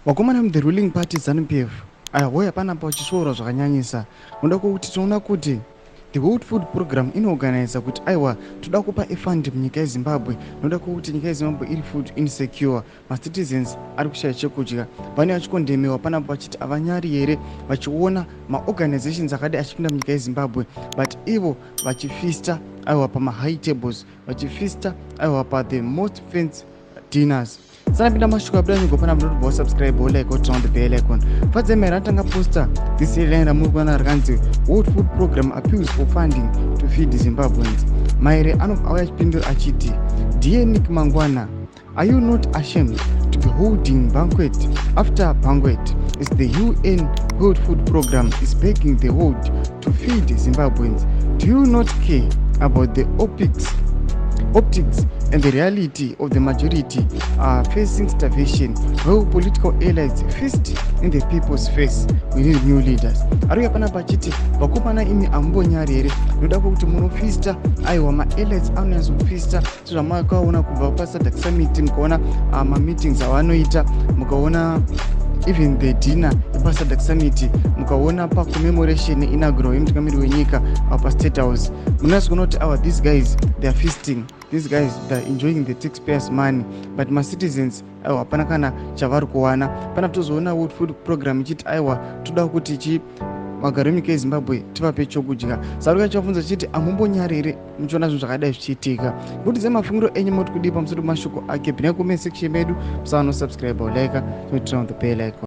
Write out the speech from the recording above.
Vakomana muthe ruling party ZANU PF aya panapa vachisvoorwa zvakanyanyisa noda kwokuti tinoona kuti the World Food Program inoorganiza kuti aiwa, toda kupa efund munyika yeZimbabwe noda kwokuti nyika yeZimbabwe iri food insecure, macitizens ari kushaya chekudya. Vane vachicondemnewa panapa vachiti havanyari here vachiona maorganizations akadai achipinda munyika yeZimbabwe, but ivo vachifeasta aiwa pamahigh tables, vachifeasta aiwa pathe most fancy dinners. Sanapinda mashoko abuda nyugo panapa, ndotobva wasubscribe, wolike, woturn on the bell icon. Fadza Mahere atanga posta this headline ramuri kuona rakanzi "World Food Program appeals for funding to feed Zimbabweans". Mahere anobva auya achipindura achiti, "Dear Nick Mangwana, are you not ashamed to be holding banquet after banquet as the UN World Food Program is begging the world to feed Zimbabweans? Do you not care about the optics and the reality of the majority are facing starvation while political elites feast in the people's face? We need new leaders." Ari kuya panapa achiti, vakomana imi hamumbonyari here noda kwekuti munofeasta? Aiwa, maelites anonyatsokufeasta sezvamakaona kubva paSADC summit, mukaona mameetings avanoita, mukaona even the dinner yepaSADC summit, mukaona pacommemoration inaugural yemutungamiri wenyika paState House, munonyatsokuona kuti awa, these guys, they are feasting. These guys, they are enjoying the taxpayers' money, but macitizens aiwa hapana kana chavari kuwana. Pana tozoona World Food Program ichiti aiwa, toda kuti chi vagari venyika yeZimbabwe tivape chokudya. Saruka chavunza chiti, hamumbonyari here muchiona zvinhu zvakadai zvichiitika? Kuti mafungiro enyu moti kudii pamusoro pemashoko ake? Pinai comment section medu, musanosubscribe, like, turn on the bell icon.